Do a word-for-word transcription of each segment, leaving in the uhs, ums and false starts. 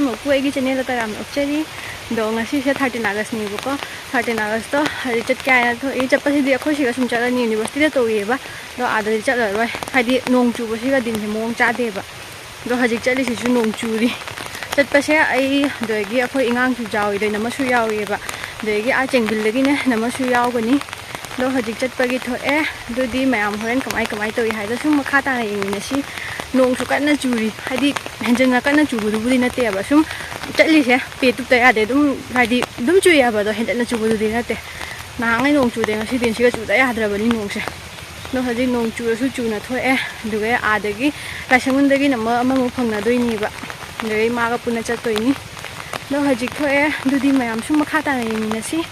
ꯑꯃꯨꯛꯄꯨ ꯑꯩꯒꯤ ꯆꯦꯅꯦꯜꯗ ꯇꯔꯥꯝꯅ ꯑꯣꯛꯆꯔꯤ꯫ ꯑꯗꯣ ꯉꯁꯤꯁꯦ ꯊꯥꯔꯇꯤꯟ ꯑꯥꯒꯁꯅꯦꯕꯀꯣ꯫ ꯊꯥꯔꯇꯤꯟ ꯑꯥꯒꯁꯇꯣ ꯍꯧꯖꯤꯛ ꯆꯠꯀꯦ ꯍꯥꯏꯅ ꯊꯣꯛꯏ꯫ ꯆꯠꯄꯁꯤꯗꯤ ꯑꯩꯈꯣꯏ ꯁꯤꯒ ꯁꯨꯝ ꯆꯠꯂꯅꯤ, ꯌꯨꯅꯤꯚꯔꯁꯤꯇꯤꯗ ꯇꯧꯔꯤꯑꯕ꯫ ꯑꯗꯣ ꯑꯥꯗꯗꯤ ꯆꯠꯂꯔꯣꯏ, ꯍꯥꯏꯗꯤ ꯅꯣꯡ ꯆꯨꯕꯁꯤꯒ ꯗꯤꯟꯁꯦ ꯃꯑꯣꯡ ꯆꯥꯗꯦꯕ꯫ ꯑꯗꯣ ꯍꯧꯖꯤꯛ ꯆꯠꯂꯤꯁꯤꯁꯨ ꯅꯣꯡ ꯆꯨꯔꯤ꯫ ꯆꯠꯄꯁꯦ ꯑꯩ ꯑꯗꯒꯤ ꯑꯩꯈꯣꯏ ꯑꯉꯥꯡꯁꯨ ꯌꯥꯎꯏ, ꯏꯅꯝꯃꯁꯨ ꯌꯥꯎꯏꯑꯕ꯫ ꯑꯗꯒꯤ ꯑꯥ ꯆꯦꯡꯕꯤꯜꯗꯒꯤꯅꯦ ꯏꯅꯝꯃꯁꯨ ꯌꯥꯎꯒꯅꯤ꯫ ꯑꯗꯣ ꯍꯧꯖꯤꯛ ꯆꯠꯄꯒꯤ ꯊꯣꯛꯑꯦ꯫ ꯑꯗꯨꯗꯤ ꯃꯌꯥꯝ ꯍꯣꯔꯦꯟ ꯀꯃꯥꯏ ꯀꯃꯥꯏ ꯇꯧꯏ ꯍꯥꯏꯗꯣ ꯁꯨꯝ ꯃꯈꯥ ꯇꯥꯅ ꯌꯦꯡꯃꯤꯟꯅꯁꯤ꯫ ꯅꯣꯡꯁꯨ ꯀꯟꯅ ꯆꯨꯔꯤ, ꯍꯥꯏꯗꯤ ꯍꯦꯟꯖꯟꯅ ꯀꯟꯅ ꯆꯨꯕꯗꯨꯕꯨꯗꯤ ꯅꯠꯇꯦꯕ, ꯁꯨꯝ ꯆꯠꯂꯤꯁꯦ ꯄꯦ ꯇꯨꯞꯇ ꯌꯥꯗꯦ꯫ ꯑꯗꯨꯝ ꯍꯥꯏꯗꯤ ꯑꯗꯨꯝ ꯆꯨꯏ ꯍꯥꯏꯕ, ꯑꯗꯣ ꯍꯦꯟꯖꯟꯅ ꯆꯨꯕꯗꯨꯗꯤ ꯅꯠꯇꯦ꯫ ꯅꯍꯥꯟꯉꯩ ꯅꯣꯡ ꯆꯨꯗꯦ, ꯉꯁꯤꯗꯤ ꯁꯤꯒ ꯆꯨꯗ ꯌꯥꯗ꯭ꯔꯕꯅꯤ ꯅꯣꯡꯁꯦ꯫ ꯑꯗꯣ ꯍꯧꯖꯤꯛ ꯅꯣꯡ ꯆꯨꯔꯁꯨ ꯆꯨꯅ ꯊꯣꯛꯑꯦ꯫ ꯑꯗꯨꯒ ꯑꯥꯗꯒꯤ ꯂꯥꯏꯁꯪꯕꯝꯗꯒꯤꯅ ꯑꯃ ꯑꯃꯃꯨꯛ ꯐꯪꯅꯗꯣꯏꯅꯦꯕ꯫ ꯑꯗꯨꯗꯒꯤ ꯃꯥꯒ ꯄꯨꯟꯅ ꯆꯠꯇꯣꯏꯅꯤ꯫ ꯑꯗꯣ ꯍꯧꯖꯤꯛ ꯊꯣꯛꯑꯦ꯫ ꯑꯗꯨꯗꯤ ꯃꯌꯥꯝ ꯁꯨꯝ ꯃꯈꯥ ꯇꯥꯅ ꯌꯦꯡꯃꯤꯟꯅꯁꯤ꯫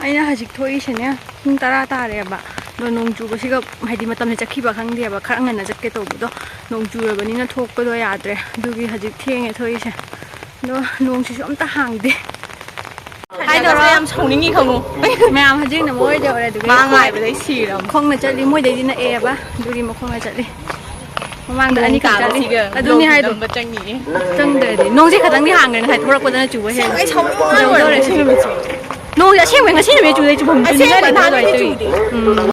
ꯑꯩꯅ ꯍꯧꯖꯤꯛ ꯊꯣꯛꯏꯁꯤꯅꯦ ꯄꯨꯡ ꯇꯔꯥ ꯇꯥꯔꯦꯕ꯫ ꯑꯗꯣ ꯅꯣꯡ ꯆꯨꯕꯁꯤꯒ ꯍꯥꯏꯗꯤ ꯃꯇꯝꯁꯦ ꯆꯠꯈꯤꯕ ꯈꯪꯗꯦꯕ꯫ ꯈꯔ ꯉꯟꯅ ꯆꯠꯀꯦ ꯇꯧꯕꯗꯣ ꯅꯣꯡ ꯆꯨꯔꯕꯅꯤꯅ ꯊꯣꯛꯄꯗꯣ ꯌꯥꯗ꯭ꯔꯦ꯫ ꯑꯗꯨꯒꯤ ꯍꯧꯖꯤꯛ ꯊꯦꯡꯉꯦ ꯊꯣꯛꯏꯁꯦ꯫ ꯑꯗꯣ ꯅꯣꯡꯁꯤꯁꯨ ꯑꯝꯇ ꯍꯥꯡꯗꯦ꯫ ꯍꯥꯏꯗꯧꯔꯣ? ꯌꯥꯝ ꯁꯥꯎꯅꯤꯡꯉꯤ ꯈꯪꯉꯨ꯫ ꯃꯌꯥꯝ ꯍꯧꯖꯤꯛꯅ ꯃꯣꯏꯗ ꯌꯧꯔꯦ, ꯑꯗꯨꯒ ꯃꯥ ꯉꯥꯏꯕꯗꯩ ꯁꯤꯔꯝ꯫ ꯈꯣꯡꯅ ꯆꯠꯂꯤ, ꯃꯣꯏꯗꯩꯗꯤ ꯅꯛꯑꯦꯕ, ꯑꯗꯨꯒꯤ ꯃꯈꯣꯡꯅ ꯆꯠꯂꯤ꯫ ꯃꯃꯥꯡꯗ ꯅꯣꯡ ꯑꯅꯤꯈꯛ ꯆꯠꯂꯤ꯫ ꯇꯥꯕꯁꯤꯒ ꯑꯗꯨꯅꯤ ꯍꯥꯏꯗꯣ꯫ ꯅꯝꯕ ꯆꯪꯉꯤꯌꯦ꯫ ꯆꯪꯗ꯭ꯔꯗꯤ ꯅꯣꯡꯁꯦ ꯈꯇꯪꯗꯤ ꯍꯥꯡꯈ꯭ꯔꯦ ꯉꯁꯥꯏ ꯊꯣꯛꯂꯛꯄꯗꯅ ꯆꯨꯕ ꯍꯦꯜꯂꯦ꯫ ꯑꯩ ꯁꯥꯎꯅꯤꯡꯕꯅ ꯂꯣꯏꯔꯦ꯫ ꯌꯧꯗꯧꯔꯦ ꯁꯤ ꯅꯨꯃꯤꯠꯁꯦ꯫ ꯅꯣꯡꯁꯦ ꯑꯁꯦꯡꯕꯩ ꯉꯁꯤ ꯅꯨꯃꯤꯠ ꯆꯨꯗꯦ, ꯆꯨꯐꯝ ꯑꯁꯦꯡꯕ ꯆꯨꯅꯤꯡꯉꯥꯏ ꯅꯍꯥꯟ ꯂꯩꯇ꯭ꯔꯦ꯫ ꯅꯨꯃꯤꯠ ꯆꯨꯗꯦ꯫ ꯎꯝ꯫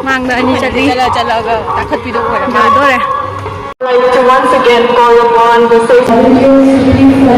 ꯃꯥꯡꯗ ꯑꯅꯤ ꯆꯠꯂꯤ꯫ ꯆꯠꯂ ꯆꯠꯂꯒ ꯇꯥꯈꯠꯄꯤꯗꯣ ꯑꯣꯏꯔꯝꯃꯦ꯫ ꯌꯧꯗꯣꯔꯦ꯫ Like to once again call upon the station.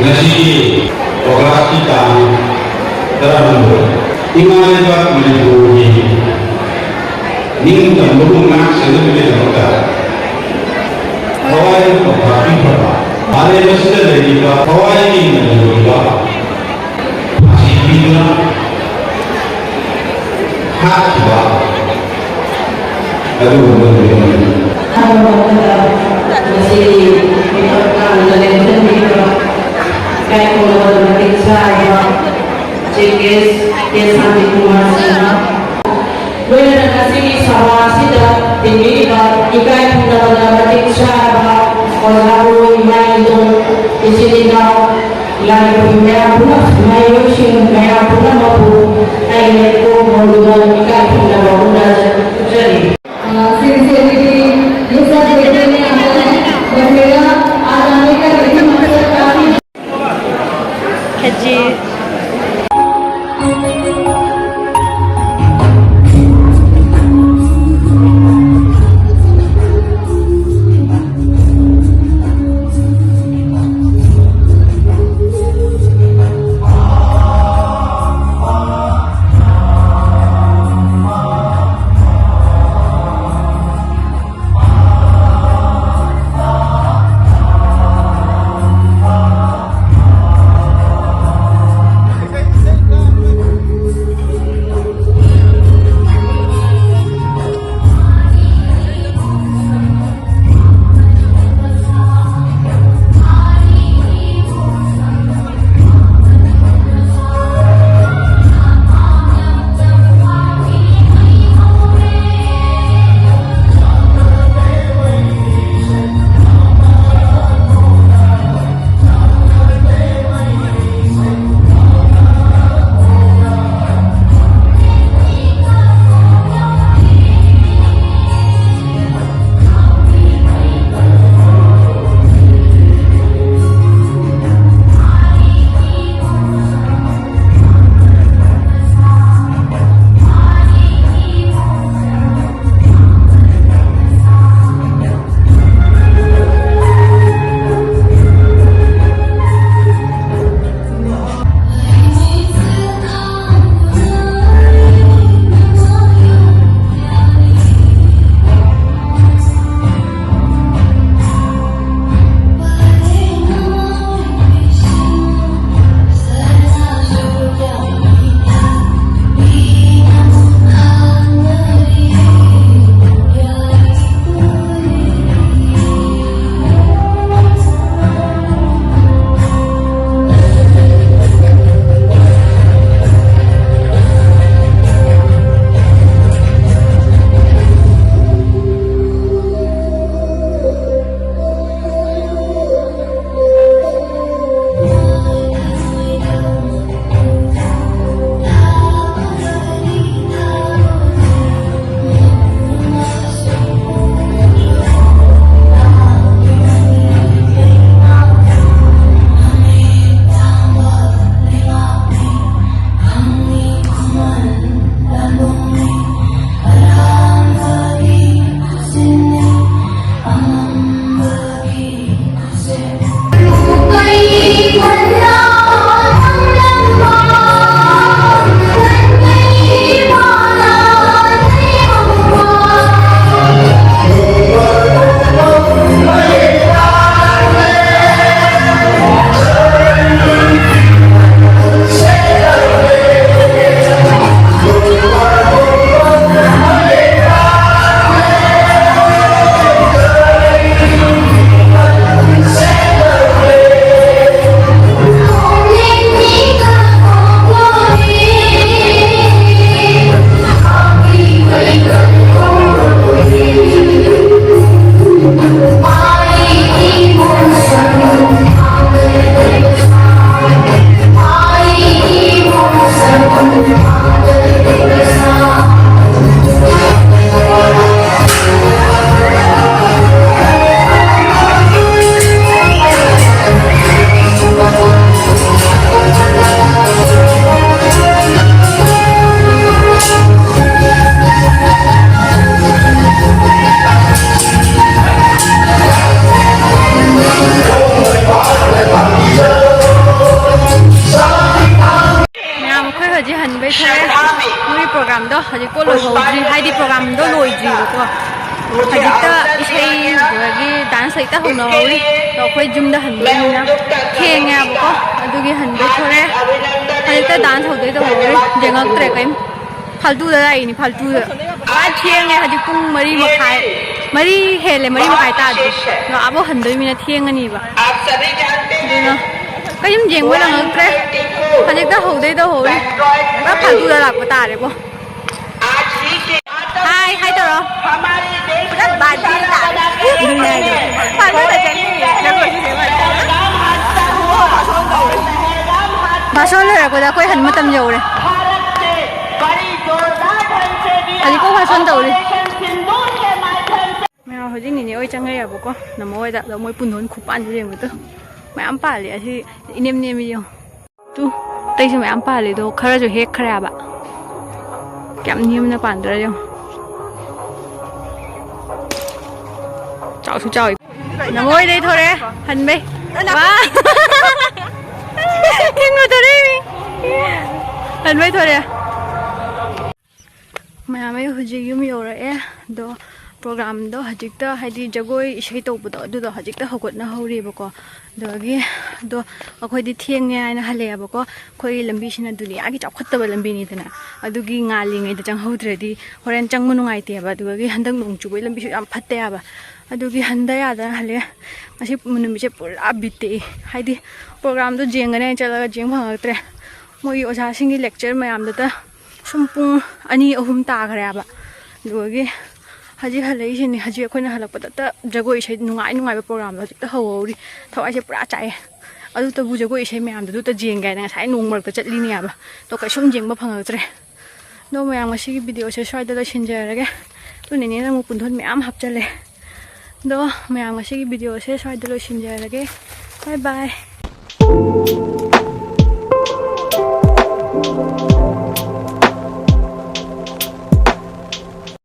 ꯉꯁꯤꯒꯤ ꯑꯣꯒꯁꯀꯤ ꯇꯥꯡ ꯇꯔꯥꯍꯨꯝꯗꯣꯏ, ꯏꯃꯥ ꯂꯩꯕꯥꯛ ꯃꯅꯤꯄꯨꯔꯒꯤ ꯅꯤꯡꯇꯝꯕꯕꯨ ꯉꯥꯛ ꯁꯦꯟꯅꯕꯒꯤꯗꯃꯛꯇ ꯊꯋꯥꯏ ꯄꯣꯊꯥꯕꯤꯈ꯭ꯔꯕ ꯃꯥꯂꯦꯝ ꯑꯁꯤꯗ ꯂꯩꯔꯤꯕ ꯊꯋꯥꯏꯒꯤ ꯃꯅꯤꯄꯨꯔꯤꯕ ꯐꯥꯁꯤ ꯄꯤꯗꯨꯅ ꯍꯥꯠꯈꯤꯕ ꯑꯗꯨꯒꯨꯝꯕ ꯅꯨꯃꯤꯠ ꯑꯃꯅꯤ꯫ ꯑꯍꯥꯟꯕ ꯃꯛꯇꯗ ꯉꯁꯤꯒꯤ ꯃꯤꯑꯣꯏ ꯇꯥꯡꯅ ꯂꯦꯡꯁꯤꯟꯕꯤꯔꯤꯕ ꯏꯀꯥꯏ ꯈꯨꯝꯅꯕ ꯃꯇꯤꯛ ꯆꯥꯔꯕ ꯆꯤꯐ ꯒꯦꯁ ꯀꯦ ꯁꯥꯟꯇꯤ ꯀꯨꯃꯥꯔ ꯁꯤꯡꯍ, ꯂꯣꯏꯅꯅ ꯉꯁꯤꯒꯤ ꯁꯚꯥ ꯑꯁꯤꯗ ꯇꯤꯟꯕꯤꯔꯤꯕ ꯏꯀꯥꯏ ꯈꯨꯝꯅꯕꯗ ꯃꯇꯤꯛ ꯆꯥꯔꯕ ꯑꯣꯖꯥ ꯒꯨꯔꯨ, ꯏꯃꯥ ꯏꯟꯗꯣꯜ, ꯏꯆꯤꯜ ꯏꯅꯥꯎ, ꯂꯥꯏꯔꯤꯛ ꯃꯌꯥꯝ ꯄꯨꯝꯅꯃꯛ, ꯃꯍꯩꯔꯣꯏꯁꯤꯡ ꯃꯌꯥꯝ ꯄꯨꯝꯅꯃꯛꯄꯨ ꯑꯩꯒꯤ ꯂꯩꯀꯣꯛ ꯃꯣꯜꯗꯨꯅ ꯏꯀꯥꯏ ꯈꯨꯝꯅꯕ ꯎꯠꯖꯔꯤ꯫ अ, सिंसेरिटी, ये सब देखने में आता है। बस मेरा आज आने का यही मकसद था कि ꯈꯦꯆꯤ꯫ ꯍꯧꯖꯤꯛꯄꯣ ꯂꯣꯏꯍꯧꯗ꯭ꯔꯤ, ꯍꯥꯏꯗꯤ ꯄ꯭ꯔꯣꯒꯥꯝꯗꯣ ꯂꯣꯏꯗ꯭ꯔꯤꯕꯀꯣ꯫ ꯍꯧꯖꯤꯛꯇ ꯏꯁꯩ ꯑꯗꯨꯗꯒꯤ ꯗꯥꯟꯁ ꯍꯦꯛꯇ ꯍꯧꯅꯍꯧꯔꯤ꯫ ꯑꯗꯣ ꯑꯩꯈꯣꯏ ꯌꯨꯝꯗ ꯍꯟꯗꯣꯏꯅꯤꯅ ꯊꯦꯡꯉꯦꯕꯀꯣ, ꯑꯗꯨꯒꯤ ꯍꯟꯗꯣꯏ ꯊꯣꯔꯦ꯫ ꯍꯧꯖꯤꯛꯇ ꯗꯥꯟꯁ ꯍꯧꯗꯣꯏ ꯇꯧꯍꯧꯔꯤ, ꯌꯦꯡꯉꯛꯇ꯭ꯔꯦ ꯀꯩꯝ꯫ ꯐꯥꯜꯇꯨꯗ ꯂꯥꯛꯏꯅꯤ, ꯐꯥꯜꯇꯨꯗ꯫ ꯑꯥ, ꯊꯦꯡꯉꯦ ꯍꯧꯖꯤꯛ ꯄꯨꯡ ꯃꯔꯤ ꯃꯈꯥꯏ, ꯃꯔꯤ ꯍꯦꯜꯂꯦ, ꯃꯔꯤ ꯃꯈꯥꯏ ꯇꯥꯗ꯭ꯔꯤ꯫ ꯑꯗꯣ ꯑꯥꯕꯧ ꯍꯟꯗꯣꯏꯃꯤꯅ ꯊꯦꯡꯉꯅꯤꯕ꯫ ꯑꯗꯨꯅ ꯀꯩꯝ ꯌꯦꯡꯕ ꯅꯪꯉꯛꯇ꯭ꯔꯦ꯫ ꯍꯧꯖꯤꯛꯇ ꯍꯧꯗꯣꯏ ꯇꯧꯍꯧꯔꯤ꯫ ꯄꯨꯔꯥ ꯐꯥꯜꯇꯨꯗ ꯂꯥꯛꯄ ꯇꯥꯔꯦꯕꯣ꯫ ꯍꯥꯏ, ꯍꯥꯏ ꯇꯧꯔꯣ꯫ ꯄꯨꯔꯥ ꯕꯥꯗꯤ ꯇꯥꯔꯦ꯫ ꯑꯗꯨꯅꯦ ꯍꯥꯏꯁꯦ꯫ ꯐꯥꯜꯇꯨꯗ ꯆꯪꯉꯤ꯫ ꯖꯒꯣꯏꯁꯨ ꯁꯦꯝꯃꯛꯇ꯭ꯔꯦ꯫ ꯚꯥꯁꯣꯟ ꯂꯣꯏꯔꯛꯄꯗ ꯑꯩꯈꯣꯏ ꯍꯟ ꯃꯇꯝ ꯌꯧꯔꯦ꯫ ꯍꯧꯖꯤꯛꯐꯥꯎ ꯚꯥꯁꯣꯟ ꯇꯧꯔꯤ꯫ ꯃꯌꯥꯝ ꯍꯧꯖꯤꯛ ꯅꯤꯅꯦ ꯍꯣꯏ ꯆꯪꯉꯛꯑꯦꯕꯀꯣ, ꯅꯃ ꯍꯣꯏꯗ꯫ ꯑꯗꯣ ꯃꯣꯏ ꯄꯨꯟꯗꯣꯟ ꯈꯨꯄꯥꯟꯁꯦ ꯌꯦꯡꯉꯨ ꯇꯨ꯫ ꯃꯌꯥꯝ ꯄꯥꯜꯂꯦ꯫ ꯑꯁꯤ ꯏꯅꯦꯝ ꯅꯦꯝꯃꯤ ꯌꯦꯡꯉꯨ꯫ ꯇꯨ, ꯑꯇꯩꯁꯨ ꯃꯌꯥꯝ ꯄꯥꯜꯂꯦ꯫ ꯑꯗꯣ ꯈꯔꯁꯨ ꯍꯦꯛꯈ꯭ꯔꯦ ꯍꯥꯏꯕ꯫ ꯀꯌꯥꯝ ꯅꯦꯝꯅ ꯄꯥꯟꯗ꯭ꯔꯥ ꯌꯦꯡꯉꯨ꯫ ꯆꯥꯎꯁꯨ ꯆꯥꯎꯏ꯫ ꯅꯃ ꯍꯣꯏꯗꯩ ꯊꯣꯔꯦ ꯍꯟꯕꯩ꯫ ꯋꯥ! ꯊꯤꯟꯕ ꯊꯣꯔꯛꯏ ꯃꯤ꯫ ꯍꯟꯕꯩ ꯊꯣꯔꯦ꯫ ꯃꯌꯥꯝ ꯑꯩ ꯍꯧꯖꯤꯛ ꯌꯨꯝ ꯌꯧꯔꯛꯑꯦ꯫ ꯑꯗꯣ ꯄ꯭ꯔꯣꯒ꯭ꯔꯥꯝꯗꯣ ꯍꯧꯖꯤꯛꯇ, ꯍꯥꯏꯗꯤ ꯖꯒꯣꯏ ꯏꯁꯩ ꯇꯧꯕꯗꯣ, ꯑꯗꯨꯗꯣ ꯍꯧꯖꯤꯛꯇ ꯍꯧꯒꯠꯅꯍꯧꯔꯤꯕꯀꯣ꯫ ꯑꯗꯨꯗꯒꯤ ꯑꯗꯣ ꯑꯩꯈꯣꯏꯗꯤ ꯊꯦꯡꯉꯦ ꯍꯥꯏꯅ ꯍꯜꯂꯛꯑꯦꯕꯀꯣ꯫ ꯑꯩꯈꯣꯏꯒꯤ ꯂꯝꯕꯤꯁꯤꯅ ꯗꯨꯅꯤꯌꯥꯒꯤ ꯆꯥꯎꯈꯠꯇꯕ ꯂꯝꯕꯤꯅꯤꯗꯅ, ꯑꯗꯨꯒꯤ ꯉꯥꯜꯂꯤꯉꯩꯗ ꯆꯪꯍꯧꯗ꯭ꯔꯗꯤ ꯍꯣꯔꯦꯟ ꯆꯪꯕ ꯅꯨꯡꯉꯥꯏꯇꯦꯕ꯫ ꯑꯗꯨꯗꯒꯤ ꯍꯟꯗꯛ ꯅꯣꯡ ꯆꯨꯕꯒꯤ ꯂꯝꯕꯤꯁꯨ ꯌꯥꯝ ꯐꯠꯇꯦ ꯍꯥꯏꯕ꯫ ꯑꯗꯨꯒꯤ ꯍꯟꯗ ꯌꯥꯗꯅ ꯍꯜꯂꯛꯑꯦ꯫ ꯉꯁꯤ ꯅꯨꯃꯤꯠꯁꯦ ꯄꯨꯔꯥ ꯕꯤꯠ ꯇꯦꯛꯏ꯫ ꯍꯥꯏꯗꯤ ꯄ꯭ꯔꯣꯒ꯭ꯔꯥꯝꯗꯣ ꯌꯦꯡꯒꯅꯤ ꯍꯥꯏꯅ ꯆꯠꯂꯒ ꯌꯦꯡ ꯐꯪꯉꯛꯇ꯭ꯔꯦ꯫ ꯃꯣꯏꯒꯤ ꯑꯣꯖꯥꯁꯤꯡꯒꯤ ꯂꯦꯛꯆꯔ ꯃꯌꯥꯝꯗꯨꯗ ꯁꯨꯝ ꯄꯨꯡ ꯑꯅꯤ ꯑꯍꯨꯝ ꯇꯥꯈ꯭ꯔꯦꯕ꯫ ꯑꯗꯨꯗꯒꯤ ꯍꯧꯖꯤꯛ ꯍꯜꯂꯛꯏꯁꯤꯅꯤ꯫ ꯍꯧꯖꯤꯛ ꯑꯩꯈꯣꯏꯅ ꯍꯜꯂꯛꯄꯗ ꯍꯦꯛꯇ ꯖꯒꯣꯏ ꯏꯁꯩ ꯅꯨꯡꯉꯥꯏ ꯅꯨꯡꯉꯥꯏꯕ ꯄ꯭ꯔꯣꯒ꯭ꯔꯥꯝꯗꯣ ꯍꯧꯖꯤꯛꯇ ꯍꯧꯍꯧꯔꯤ꯫ ꯊꯋꯥꯏꯁꯦ ꯄꯨꯔꯥ ꯆꯥꯛꯑꯦ꯫ ꯑꯗꯨꯇꯕꯨ ꯖꯒꯣꯏ ꯏꯁꯩ ꯃꯌꯥꯝꯗꯨꯗ ꯌꯦꯡꯒꯦ ꯍꯥꯏꯅ ꯉꯁꯥꯏ ꯅꯣꯡ ꯃꯔꯛꯇ ꯆꯠꯂꯤꯅꯦꯕ꯫ ꯑꯗꯣ ꯀꯩꯁꯨꯝ ꯌꯦꯡꯕ ꯐꯪꯉꯛꯇ꯭ꯔꯦ꯫ ꯑꯗꯣ ꯃꯌꯥꯝ, ꯉꯁꯤꯒꯤ ꯚꯤꯗꯤꯑꯣꯁꯦ ꯁ꯭ꯋꯥꯏꯗ ꯂꯣꯏꯁꯤꯟꯖꯔꯒꯦ꯫ ꯑꯗꯨꯅꯅꯦ ꯅꯪꯕꯨ ꯄꯨꯟꯊꯣꯟ ꯃꯌꯥꯝ ꯍꯥꯞꯆꯜꯂꯦ꯫ ꯑꯗꯣ ꯃꯌꯥꯝ, ꯉꯁꯤꯒꯤ ꯚꯤꯗꯤꯑꯣꯁꯦ ꯁ꯭ꯋꯥꯏꯗ ꯂꯣꯏꯁꯤꯟꯖꯔꯒꯦ꯫ ꯕꯥꯏ ꯕꯥꯏ꯫